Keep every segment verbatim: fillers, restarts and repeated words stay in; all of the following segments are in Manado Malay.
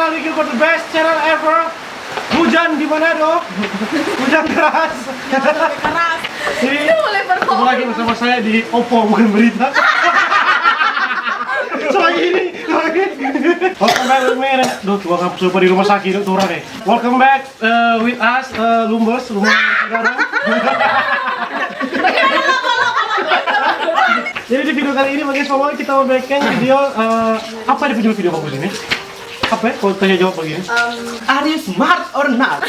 Thank you for the best channel ever. Hujan di Manado. Hujan keras. Keras. Ini ketemu lagi bersama saya di Oppo, bukan berita. Selagi ini, selagi ini. Welcome back with me. Duh, tua ngap sumpah di rumah sakit, duh, orang, eh. Welcome back, eh, with us, eh, Lumbers, Lumbers. Jadi di video kali ini, guys, pokoknya kita mau bikin video, eh, apa di video-video bagus ini? Apa ya? Kalau tanya jawab begini. Are you smart or not?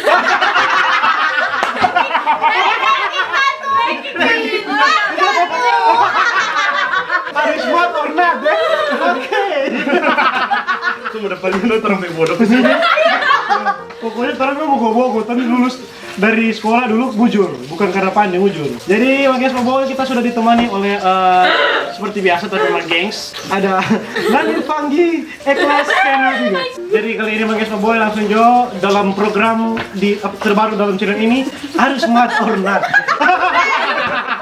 Are you smart or not, eh? Oke. Itu udah paling lu terang bodoh ke sini. Pokoknya terang mau bogo-bogo, tapi lulus dari sekolah dulu bujur, bukan karena pandai, bujur. Jadi, Mang Gengs, Mang Boy, kita sudah ditemani oleh, eh, seperti biasa tadi, Mang Gengs. Ada Nani Panggi, Ikhlas Channel juga. Jadi, kali ini, Mang Gengs, Mang Boy, langsung jo dalam program di, eh, terbaru dalam channel ini, harus smart or not.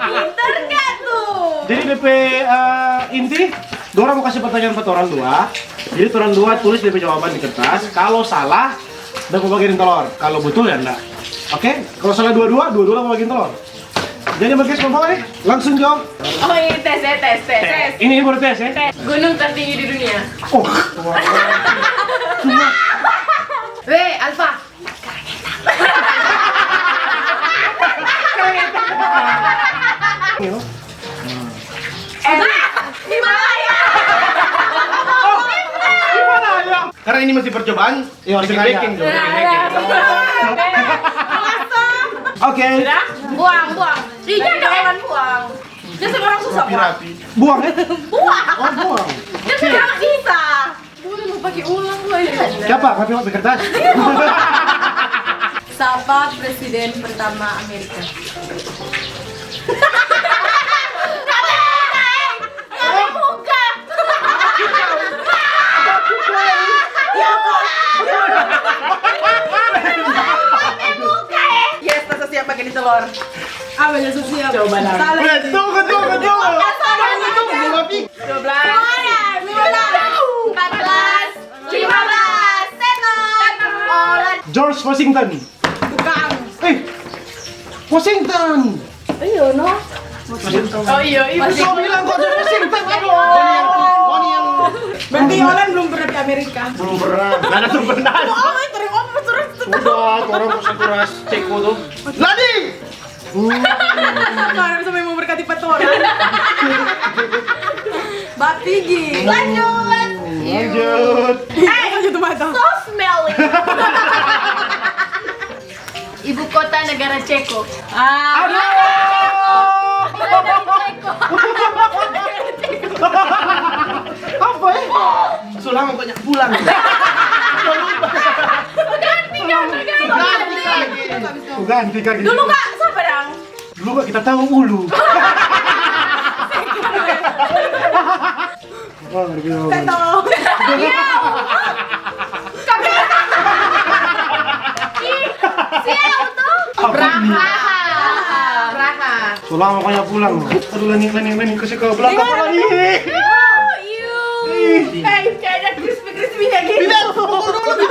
Pinter nggak tuh? Jadi, D P, eh, inti, dorang mau kasih pertanyaan buat orang dua. Jadi, orang dua tulis D P jawaban di kertas. Kalau salah, dapa bagian telor. Kalau betul ya ndak. Oke, kalau salah dua-dua, dua-dua lah bagian telor. Jadi, Mang Gengs, Mang Boy, langsung jo. Oh, ini tes ya, tes, tes, tes. Ini baru tes ya. Tes. Gunung tertinggi di dunia. Oh. Weh, Alfa. Enak. Himalaya. Karena ini masih percobaan, iya, masih sengaja. Bikin, bikin, bikin. Oke. Sudah? Buang, buang. Ih, jangan buang. Dia sembarang susah, buang. Rapi-rapi. Buang, eh? Buang. Oh, buang. Dia sembarang susah. Boleh mau pakai ulang, gua ya. Siapa? Pakai, pakai kertas? Sapa presiden pertama Amerika? Yes, rasa siap pakai di telor. Apa rasa siap? Coba lah. Salah. Eh, tunggu, tunggu, tunggu. Salah. Tunggu, tunggu, tunggu. Dua belas. Lima belas. Empat belas. Lima belas. Setan. Orang. George Washington. Bukan. Eh, Washington. Iya, no. Oh, iya, iya. Washington. Kau bilang kau George Washington, aduh. Kau ni yang, kau ni yang. Berarti Olan belum pernah di Amerika. Belum pernah. Nggak ada tuh pernah. Oh, itu orang, oh, terus. Udah, orang pas aku ras Ceko tuh. Ladi. Tuhan bisa memberkati petualang. Bapigi. Lanjut. Lanjut. Eh, lanjut tuh mata. So smelly. Ibu kota negara Ceko. Ah. Aduh. Negara Ceko. Apa ya? Sulang pokoknya pulang. Ganti, ganti, ganti. Ganti, ganti. Ganti, ganti. Dulu, Kak, siapa dang? Dulu, Kak, kita tahu ulu. Wah, ngerti apa? Teto. Iya. Kami. Ih, siapa tuh? Apa ini? Praha. Praha. Sulang pokoknya pulang. Aduh, Lani, Lani, Lani, kasih ke belakang, Lani. Iu, iu. Ih. Kayak, kayak ada crispy-crispy-nya gitu. Tidak, pukul dulu.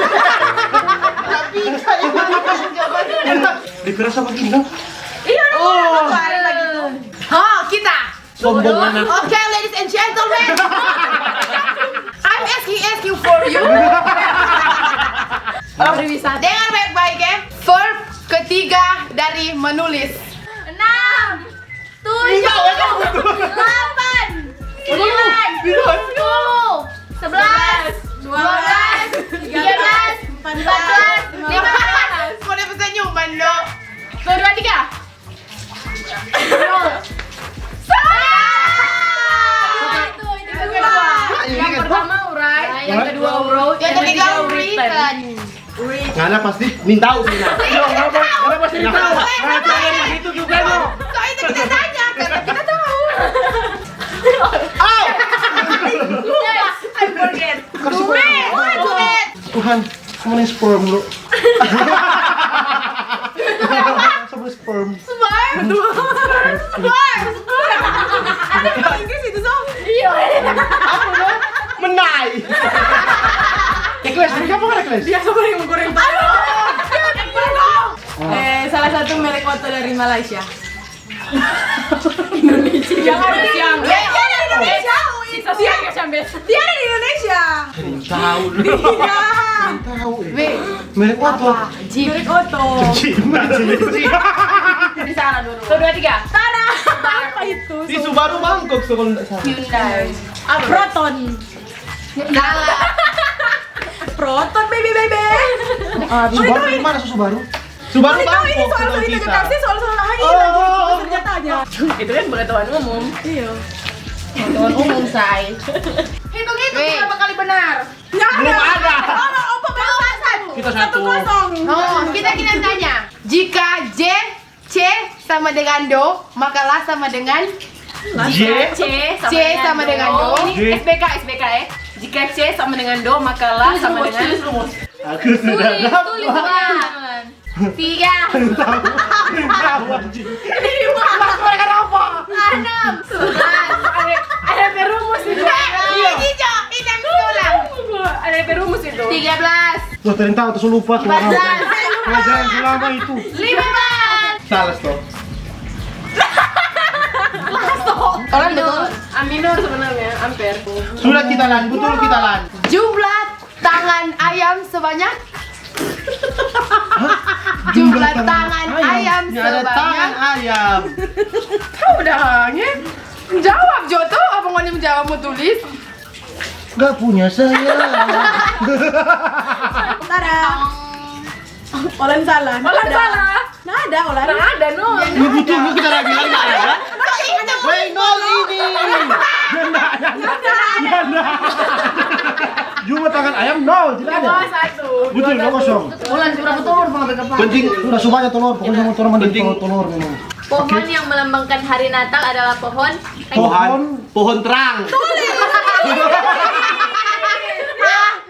Tapi saya mau kasih jawabannya. Dikira sama gini, kan? Iya, oh. Kemarin lagi tuh. Oh, kita. Sombong anak. Okay, ladies and gentlemen. I'm asking, asking for you. Pariwisata. Dengar baik-baik, ya. Verb ketiga dari menulis. Enam, tujuh, delapan, sembilan, sepuluh, sebelas, dua belas, tiga belas, empat belas, lima belas. Kau udah bisa nyuman, dong. Tuh, dua, tiga. Salah! Itu, itu kedua. Yang pertama urai, yang kedua urut, yang ketiga uritan. Ngana pasti nintau sih, nah. Iya, ngana, ngana pasti nintau. Nah, jangan begitu juga, no. So, itu kita tanya, karena kita tahu. Oh! Yes, I forget. Kasih Tuhan, kemana sperm, bro? Sama sperm. Sperm. Sperm. Ada bahasa Inggris itu, Song? Iya. Apa, no? Menai. Ekles, siapa kan ekles? Dia sama yang goreng. Aduh. Eh, salah satu merek oto dari Malaysia. Indonesia. Yang ada yang. Eh, dia dari Indonesia. Dia dari Indonesia. Dia dari Indonesia. Tahu. Iya. Tahu. Weh. Merek oto. Apa? Jeep. Merek oto. Jeep. Di sana dulu. Satu, dua, tiga. Tara. Apa itu? Di Subaru Bangkok, so, kalau nggak salah. Hyundai. Apa? Proton. Salah. Proton, baby, baby. Ah, Subaru di mana, Subaru? Subaru Bangkok, ini soal cerita kita. Soal-soal lagi, oh, lagi, oh, oh, senjatanya. Itu kan pengetahuan umum. Iya. Pengetahuan umum, say. Hitung-hitung berapa kali benar? Nggak ada. Belum ada. Oh, opa baru satu. Kita satu. Satu kosong. Oh, kita, kita tanya. Jika J C sama dengan do, maka la sama dengan J. C sama dengan do. Ini S B K, S B K, eh. Jika C sama dengan do, maka la sama dengan. Tulis rumus, tulis rumus. Aku sudah dapat. Tulis, tulis, Bang. Tiga. Tahu, tahu, anjing. Lima. Mereka apa? Enam. Sebelas. Ada, ada perumus itu. Eh, iya. Ini, Jo, ini yang diulang. Ada perumus itu. Tiga belas. Wah, ternyata aku lupa tuh. Empat belas. Pelajaran selama itu. Lima belas. Salah, stop. Salah, stop. Orang betul. A minor sebenarnya, amper. Sudah kita lan, betul kita lan. Jumlah tangan ayam sebanyak? Hah? Jumlah tangan ayam sebanyak? Nggak ada tangan ayam. Tahu dah, nge? Jawab, Jo, tuh. Apa ngoni jawab, mau tulis? Nggak punya saya. Tara. Olan salah. Olan salah. Nah, ada olan. Nah, ada, nol. Ini betul, lu kita udah bilang nggak ada. Weh, nol ini. Nggak ada. Nggak ada. Cuma tangan ayam nol, tidak ada. Dua satu. Betul, nol kosong. Olan, berapa telur, Bang, apa? Penting, udah semuanya telur, pokoknya mau telur, mending telur, telur memang. Pohon yang melambangkan hari Natal adalah pohon. Pohon. Pohon terang.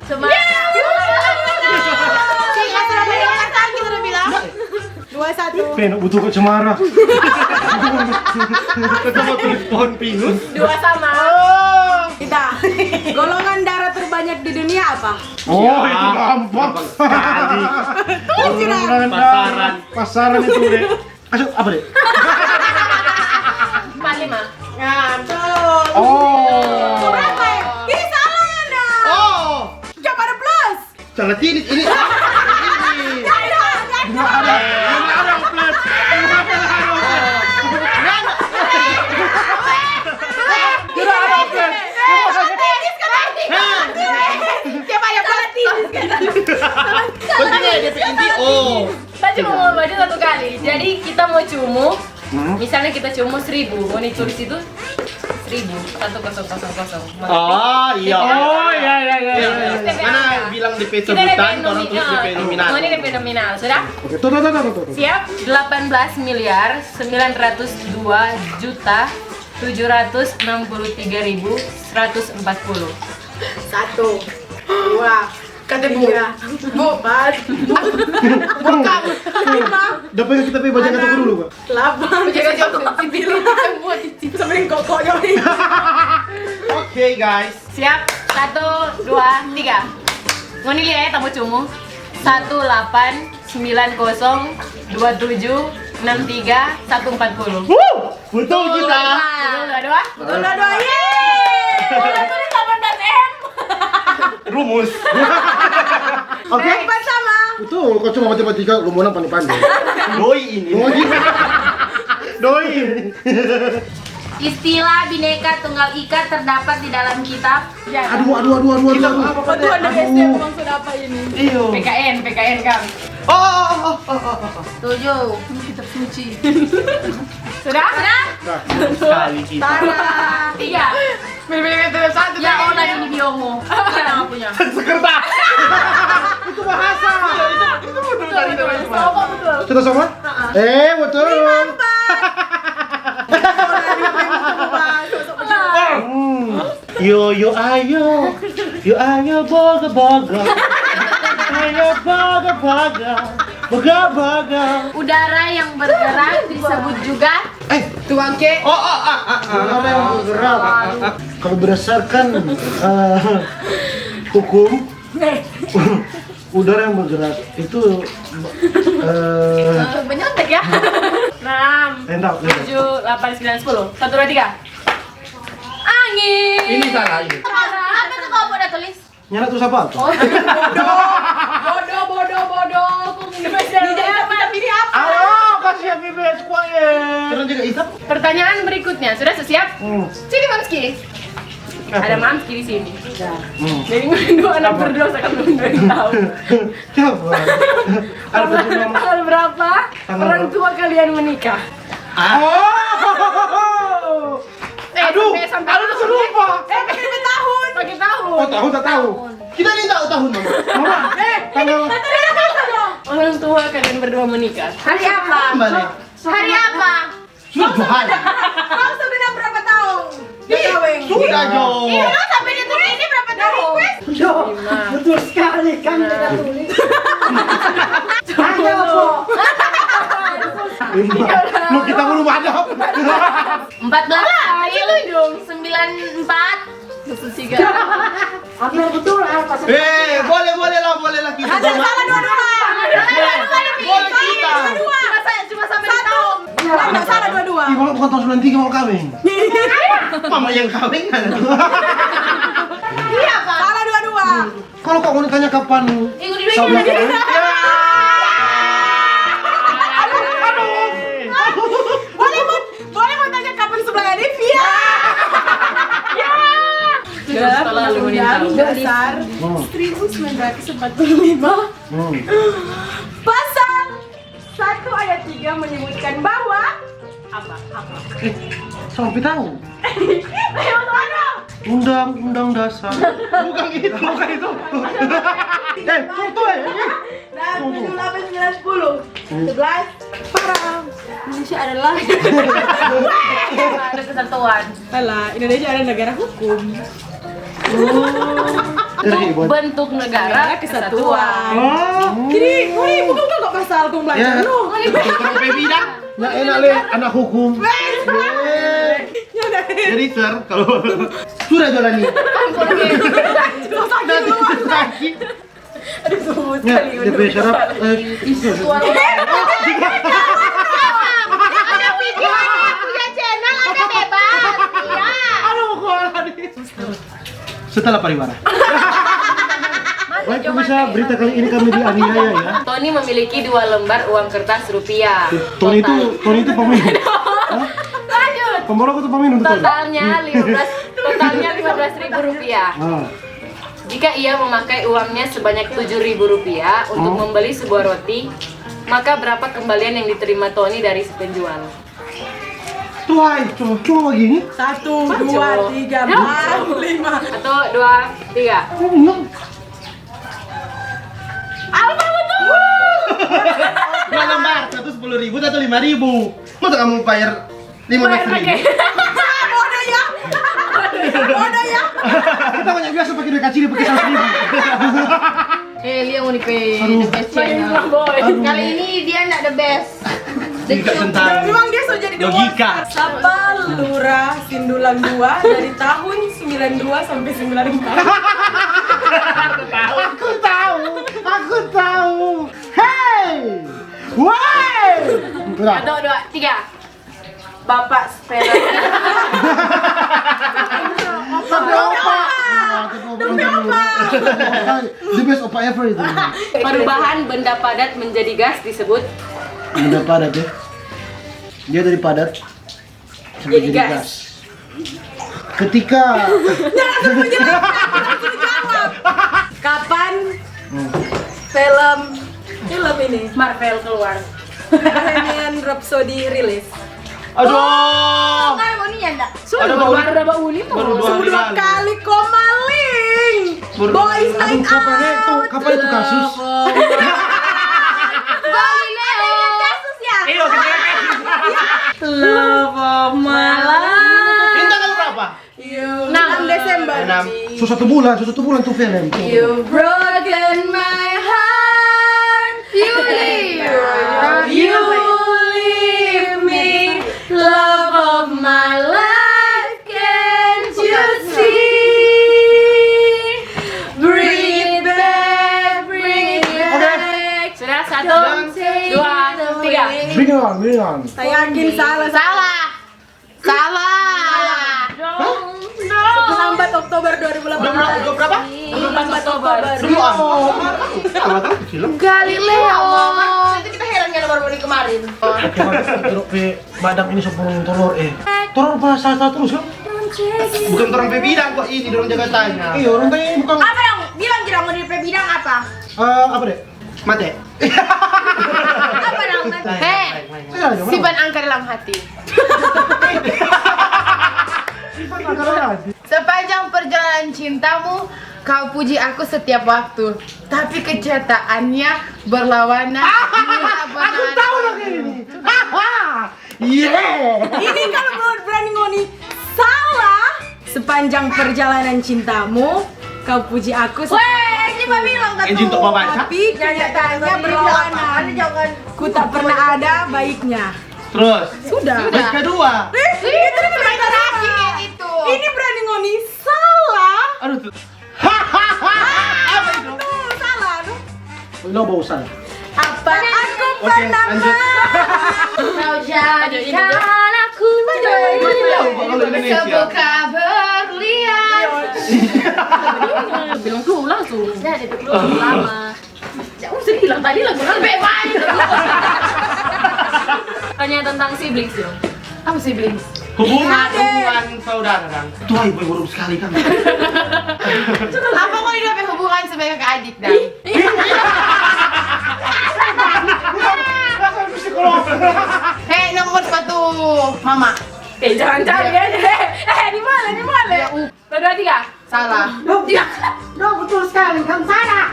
Cemara. Cemara. Dua satu. Peno butuh ke cemara. Kita mau tulis pohon pinus. Dua sama. Kita. Golongan darah terbanyak di dunia apa? Oh, itu gampang. Gampang sekali. Golongan darah. Pasaran. Pasaran itu deh. Asu, apa deh? Empat lima. Nah, betul. Oh. Berapa ya? Ih, salah, Nanda. Oh. Coba ada plus. Salah tilis ini. Ini. Nggak ada, nggak ada. Nggak ada, nggak ada plus. Nggak ada. Tidak ada plus. Coba ya, plus. Begini, D P inti, oh. Kita cuma mau baca satu kali. Jadi kita mau cumu. Hmm? Misalnya kita cumu seribu, ngoni tulis itu seribu, satu kosong kosong kosong. Oh, iya. Oh, iya, iya, iya, iya. Iya, iya. Karena bilang D P sebutan, orang tulis D P nominal. Ngoni D P nominal, sudah? Oke, tuh, tuh, tuh, tuh, tuh. Siap? Delapan belas miliar sembilan ratus dua juta tujuh ratus enam puluh tiga ribu seratus empat puluh. Satu, dua, Kata bu-, tiga, bu-, empat, bukan. Lima. Dapat kita pergi baca kata dulu, Pak. Delapan. Baca kata dulu. Sembilan. Semua cicip. Sampai kokoknya ini. Oke, guys. Siap? Satu, dua, tiga. Ngoni lia ya, tamu cumu. Satu delapan sembilan kosong dua tujuh enam tiga satu empat puluh. Wuh! Betul kita. Betul dua-dua? Betul dua-dua, yeay! Betul delapan belas M. Rumus. Oke. Baik, bersama. Betul, kau cuma matematika, lu mau pandai-pandai. Doi ini. Doi. Doi. Istilah Bhinneka Tunggal Ika terdapat di dalam kitab. Aduh, aduh, aduh, aduh, aduh, aduh. Betul, dari S D memang sudah apa ini? Iyo. P K N, P K N kan. Oh, oh, oh, oh, oh, oh, oh. Tujuh. Ini kitab suci. Sudah? Sudah? Nah, sekali kita. Tara. Tiga. Mini, mini, mini, satu, ya, tiga, oh, ini. Tadi ini biomo. Mana punya? Sekretaris. Itu bahasa. Itu, itu betul tadi, itu betul. Itu betul. Kita sama? Heeh. Eh, betul. Lima, empat. Hmm. Yo, yo, ayo. Yo, ayo, boga, boga. Ayo, boga, boga. Boga, boga. Udara yang bergerak disebut juga. Eh, tuangke. Oh, oh, ah, ah, ah. Udara yang bergerak. Kalau berdasarkan, eh, hukum, Udara yang bergerak itu, eh, Eh, menyontek ya. Enam, Entah, entah. Tujuh, delapan, sembilan, sepuluh. Satu, dua, tiga. Angin. Ini salah, ini. Apa tuh kalau udah tulis? Nyana tuh siapa tuh? Oh, bodoh, bodoh, bodoh, bodoh. Kok gini, Mas? Ini jadi kita pilih apa? Ayo, kasih happy birthday, ya. Terus juga Isap? Pertanyaan berikutnya, sudah siap? Hmm. Sini, Mamski. Apa? Ada Mamski di sini. Hmm. Jadi, dua anak Apa? berdosa kan belum dari tahu. Siapa? Ada Tanggal, tujuh nama. tanggal berapa Tanggal orang berapa? tua kalian menikah? Ah. Oh! Eh, Aduh, sampai, sampai aduh, tahun, terlupa. Eh, pakai tahun. Pakai tahun. Oh, tahun tak tahu. Kita ni tahu tahun, Mama. Mama, Eh, tanggal ini, tadi ada apa dong? Orang tua kalian berdua menikah. Hari apa? Kembali. Hari apa? Sudah dua hari. Kau sudah berapa tahun? Ih, kawin? Sudah, Jo. Iya, lo sampai di dunia ini berapa tahun? Yo, betul sekali kan kita tulis. Ada, Po. Lu kita belum ada. Empat belas April, sembilan empat. Susu tiga. Hampir betul, ah, pas Eh, boleh, boleh lah, boleh lah kita. Ada salah dua-dua. Boleh, boleh kita. Cuma saya, cuma sampai di tahun. Ada salah dua-dua. Ih, kalau bukan tahun sembilan tiga mau kawin. Mama yang kawin kan? Iya, Pak. Salah dua-dua. Kalau kau mau ditanya kapan? Minggu di minggu. Sabar, sabar. Aduh, aduh. Boleh mau, boleh mau tanya kapan sebelah Arif? Ya. Ya. Dalam Undang-Undang Dasar Hmm. seribu sembilan ratus empat puluh lima, Hmm. pasal satu ayat tiga menyebutkan bahwa apa? Apa? Eh, sampai tahu. Ayo, mana? Undang-undang dasar. Bukan itu, bukan itu. Eh, tunggu, eh. Nah, tujuh, delapan, sembilan, sepuluh. Hmm. Sebelas. Parah. Indonesia adalah Ada kesatuan. Alah, Indonesia adalah negara hukum. Oh. Bentuk negara Negara kesatuan. kesatuan. Oh. Jadi, woi, bukan kau kok pasal kau belajar Ya. no. Betul, Bang Feby dah. Ya, enak le, anak hukum. Weh. Weh. Ya udah. Jadi, sir, kalau sudah jalani. Ampun, oke. Susah Nanti gitu. lagi. Aduh, suhu Ya, sekali, dia aduh. punya syarat, eh, Ada video, punya channel, ada bebas. Iya. Aduh, gua lari. Setelah pariwara. Baik, pemirsa, berita kali ini kami dianiaya, ya. Tony memiliki dua lembar uang kertas rupiah. Tony itu, Total. Tony itu pemain. Hah? Lanjut. Pemborong atau pemain untuk Tony? Totalnya lima belas, totalnya lima belas ribu rupiah. Ah. Jika ia memakai uangnya sebanyak tujuh ribu rupiah untuk Hmm. membeli sebuah roti, maka berapa kembalian yang diterima Tony dari si penjual? Tuh, hai, cuma, cuma begini. Satu, Maju. dua, tiga, Yuk. empat, lima. Satu, dua, tiga. Oh, bener. Apa betul? Dua lembar, satu sepuluh ribu, satu lima ribu. Masa kamu bayar lima belas ribu? Bayar pakai. Bodoh ya. Bodoh ya. Kita banyak biasa pakai duit kacil, pakai seratus ribu. Eh, Lia unik pe Aduh. the best channel. Boy. Aduh. Kali ini dia ndak the best. The Tidak cute. tentang Memang dia so jadi the logika. worst. Sapa Lurah Sindulang dua dari tahun sembilan dua sampai sembilan empat. Aku tahu, aku tahu. Hey! Woi! Udah. Satu, dua, tiga. Bapak Spera. Tapi opa. Nah, tapi opa. Demi opa. The best opa ever itu. Perubahan benda padat menjadi gas disebut Benda padat, ya. Dia dari padat sampai Jadi jadi gas. gas. Ketika Jangan suruh menjelaskan, jangan suruh jawab. Kapan Hmm. film, film ini, Marvel keluar. Bohemian Rhapsody rilis? Aduh. Oh, kan mau nih ya, ndak? Sudah, Ada baru baru ada Mbak Uli tuh. Baru dua Sudah hari lalu. kali kau maling. Baru Boys Aduh, night kapan itu? out. Kapan itu kasus? Galileo. Ada yang kasus ya? Iya, oke. Love of my life. Ini tanggal berapa? Enam. Enam Desember. Enam. So satu bulan, so satu bulan tuh film. You've broken my heart. You leave. You leave me, love of my life. Can't you see? Bring it back, bring it Bilang, bilang. Saya yakin salah. Salah. Salah. Terlambat Oktober dua ribu delapan belas. Dua berapa? Terlambat Oktober. Demi Allah. Apa tuh film? Galileo. Itu kita heran kan baru beli kemarin. Oke, Bang, grup pe madam ini so pung tolor, eh. Tolor bahasa terus kan? Bukan orang pe bidang kok ini, orang jaga tanya. Iya, orang tanya ini bukan. Apa dong? Bilang kira mau di bidang apa? Eh, apa deh? Mate. Apa dong? Hei, Saya aja, simpan angka dalam hati. Simpan angka dalam hati. Sepanjang perjalanan cintamu, kau puji aku setiap waktu. Tapi kenyataannya berlawanan. Aku tahu lagi ini. Yeah. Ini kalau menurut berani ngoni salah. Sepanjang perjalanan cintamu, kau puji aku. Weh, ini mah bilang kan Engine tuh. Tok Babanca. Tapi kenyataannya berlawanan. Ku tak pernah ada baiknya. Terus. Sudah. Terus kedua. Ih, itu kan berani ngoni salah. Aduh tuh. Apa itu? Tuh, salah tuh. Lo bosan. Apa aku Oke, lanjut. Kau jadikan aku Kalau Indonesia. Sebuah berlian. Bilang dulu langsung. Jadi dulu lama. Ya, usah bilang tadi lagu lagu. Bye bye. Tanya tentang siblings dong. Apa siblings? Hubungan, hubungan saudara dang. Tuh, boy buruk sekali kan. Apa kau ini apa hubungan sebagai kakak adik dang? Langsung psikolog. Hei, nomor sepatu mama. Eh, jangan cari ya. Eh, eh, di mana, di mana? Satu, dua, tiga. Salah. Tiga. No, betul sekali, kamu salah.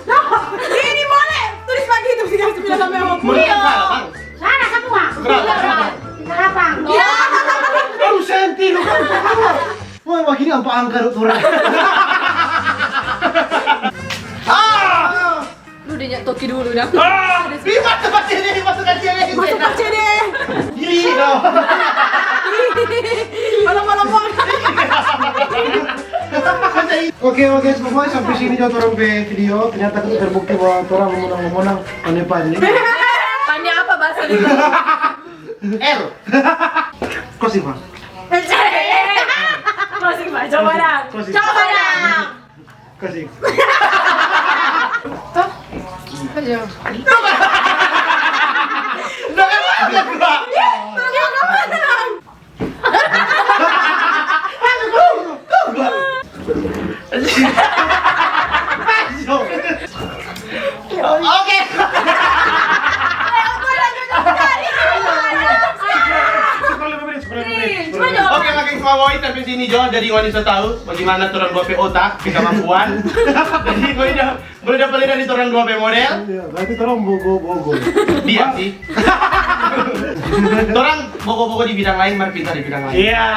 No, ini boleh. Tulis pagi itu, tiga sembilan sampai empat puluh. Menurut salah, Bang. Salah semua. Kenapa? Kenapa? Aduh, senti lu kan. Wah, begini apa angka dok turun? Ah! Lu udah nyak toki dulu dah. Ah! Ih, masuk aja deh, masuk aja deh. Masuk aja deh. Gini dong. Malam-malam. Oke, oke, semua sampai sini jo torang pe video. Ternyata kita terbukti bahwa torang memonang-memonang pandai-pandai. Pandai apa bahasa Indonesia? R. Kau sih, Bang. Masih, Pak, coba dah. Kau sih. Coba dah. Kau sih. Ayo. Oke. Oke, makin semua boy sampai sini jo. Jadi ngoni so tahu bagaimana torang dua pe otak, pe kemampuan. Jadi ngoni jo boleh dapat dari torang dua pe model. Iya, berarti torang bogo-bogo. Dia sih. Torang bogo-bogo di bidang lain, mar pintar di bidang lain. Iya,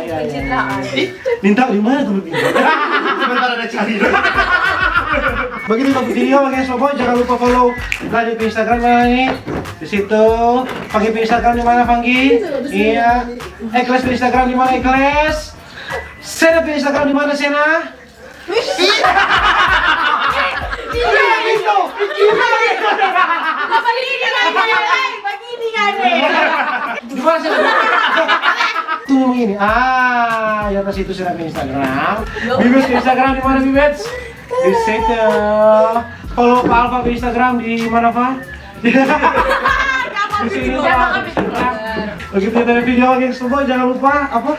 iya, iya. Ih, Minta di mana tuh, Bang? sebentar ada cari. Begitu untuk video, oke, semua boy, jangan lupa follow dari Instagram mana nih. Di situ. Panggi pe Instagram di mana, Panggi? Iya. Ekles pe Instagram di mana, Ekles? Sena pe Instagram di mana, Sena? Iya, gitu. Gimana sih? Tuh begini. Ah, ya atas itu sudah ke Instagram. Bibes ke Instagram di mana, Bibes? Di situ. Follow Pa Alfa ke Instagram di mana, Pa? Di sini, Pa. Begitu dari video lagi semua, jangan lupa apa?